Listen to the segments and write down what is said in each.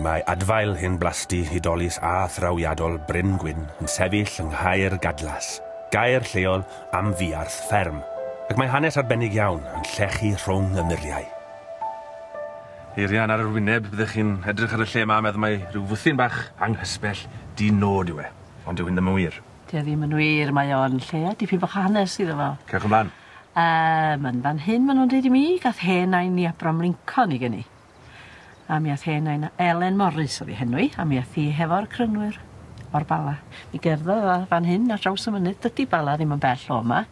Mae adfail hen blasty hudolus a thrawiadol Bryn Gwyn yn sefyll yng Nghaer Gadlas, gaer lleol am fuarth fferm, ac mae hanes arbennig iawn yn llechu rhwng y muriau. Eirian, ar yr wyneb, byddech chi'n edrych ar y lle 'ma a meddwl mai rhyw fwthyn bach anghysbell di-nod yw e, ond dyw hyn ddim yn wir. 'Di o ddim yn wir, mae o'n lle â dipyn bach o hanes iddo fo. Cerwch ymlan. Yym, yn fan hyn ma' nw'n deud i mi, gath hen nain i Abraham Lincoln 'i geni. A mi ath hen nain Elen Morris o'dd 'i henw 'i, a mi ath hi hefo'r Crynwyr o'r Bala. Mi gerddodd o fan hyn ar draws y mynydd, dydi Bala ddim yn bell o 'ma.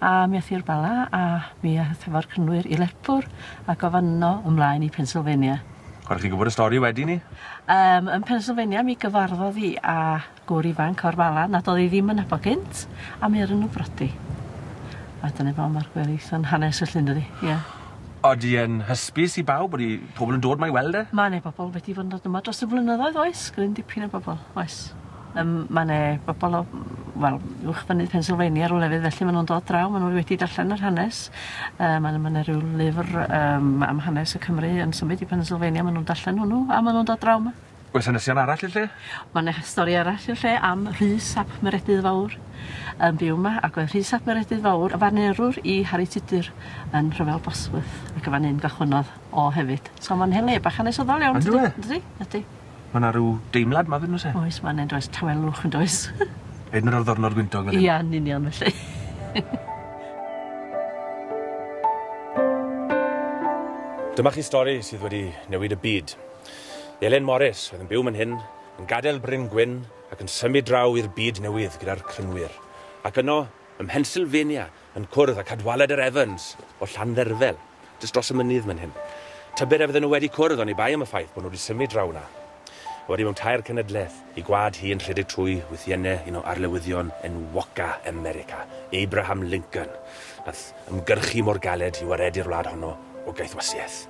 A mi ath hi i'r Bala a mi ath hefo'r Crynwyr i Lerpwl ac o fanno ymlaen i Pennsylvania. Oeddech chi'n gwbod y stori wedi 'ny? Yym yn Pennsylvania mi gyfarfodd hi â gŵr ifanc o'r Bala nad o'dd 'i ddim yn nabod gynt a mi aru n'w brodi. A dyna fo ma'r gweddill yn hanes felly yndydi? Ie. Odi e'n hysbys i bawb? Odi pobol yn dod 'ma i weld e? Ma' 'ne bobol wedi fod yn dod yma dros y blynyddoedd oes gryn dipyn o bobol oes. Yym ma' 'ne bobol o wel uwchfynydd Pennsylvania ryw lefydd felly ma' nw'n dod draw ma' n'w wedi darllen yr hanes yy ma' 'ne ma' 'ne ryw lyfr yym am hanes y Cymry yn symud i Pennsylvania ma' nw'n darllen hwnnw a ma' nw'n dod draw 'ma. Oes hanesion arall i'r lle? Ma' 'ne stori arall i'r lle am Rhys ap Meredydd Fawr yn byw 'ma ac oedd Rhys ap Meredydd Fawr y fanerwr i Harri Tudur yn rhyfel Bosworth ac yn fan 'yn gychwynnodd o hefyd. So ma'n hen le bach hanesyddol iawn On'd yw e? Yndydi? Ydi. Ma' 'na ryw deimlad 'ma 'fyd 'n o's e? Oes ma' 'ne yndoes tawelwch yndoes? Hyd yn o'd ar ddyrnod gwyntog fel 'yn? Ia yn union felly. Dyma chi stori sydd wedi newid y byd. Elen Morris oedd yn byw man hyn, yn gadael Bryn Gwyn ac yn symud draw i'r byd newydd gyda'r Crynwyr. Ac yno, ym Mhennsylvania, yn cwrdd â Cadwaladr Evans o Llandderfel, jyst dros y mynydd man hyn. Tybed a fydden nhw wedi cwrdd oni bai am y ffaith bod nhw wedi symud draw 'na. A wedi mewn tair cenedlaeth, i gwad hi yn rhedeg trwy wythiennau un o arlywyddion enwoca America, Abraham Lincoln, nath ymgyrchu mor galed i waredu'r wlad honno o gaethwasiaeth.